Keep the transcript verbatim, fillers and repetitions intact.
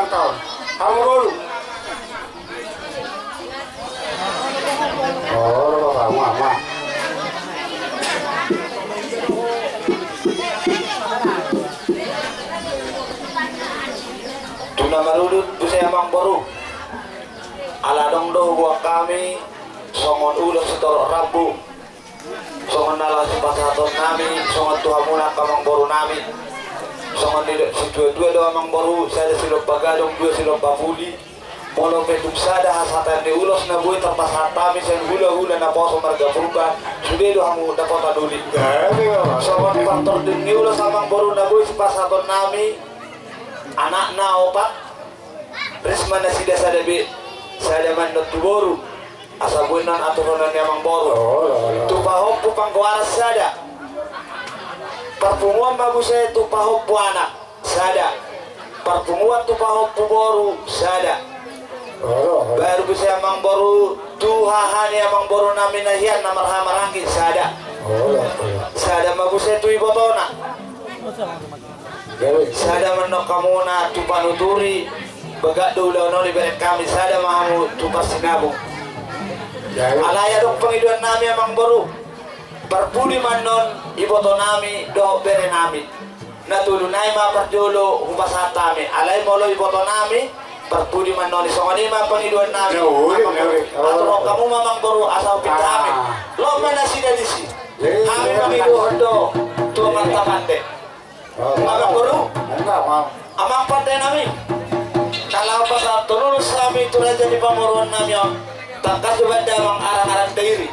Amangboru. Oh, Bapak, Mama. Tu na marudut muse, Amangboru. Ala adong do huboan hami songon ulos sitorop rambu. Songon na laho sipasahatonnami, songon tu hamuna angka amangborunami. Songon nidok situatua do, Amangboru, sada silompa gadong, dua silompa puli. Molo pe tung sada hasahatan ni ulos na boi tarpasahat hami sian hulahula naposo marga Purba, sude do hamu dapotan uli. Jadi, Bapak. Songon partording ni ulos, Amangboru, na boi sipasahatonnami, anakna opat, ris ma nasida sada be, sada ma annon tu boru. Asa boi annon aturonon ni Amangboru. Oh, la, la. Tu pahompu panggoaran sada. Parpunguan ma muse tu pahompu anak sada. Parpunguan tu pahompu boru sada. Oh, la, la. Baru muse, Amangboru, tu haha ni amangborunami na hian na marhaha maranggi sada. Oh, la, la. Sada ma muse tu ibotona. Sada ma annon hamuna tu panuturi, bagak do ulaon on ibereng hami, sada ma hamu tu parsinabung. Alai adong pangidoannami, Amangboru. Parpudi ma annon ibotonami dohot berenami. Na tolu nai ma parjolo hupasahat hami. Alai molo ibotonami, parpudi ma annon i. Songon i ma pangidoannami. Aturon hamu ma, Amangboru, asa hupinta hami. Loas ma nasida disi. Hami mangidohon do tu amanta pande. Amangboru, amang pandenami, na laho pasahathon ulos hami tu raja ni pamoruonnami on. Tangkas do banta, Amang, arangaran dairi.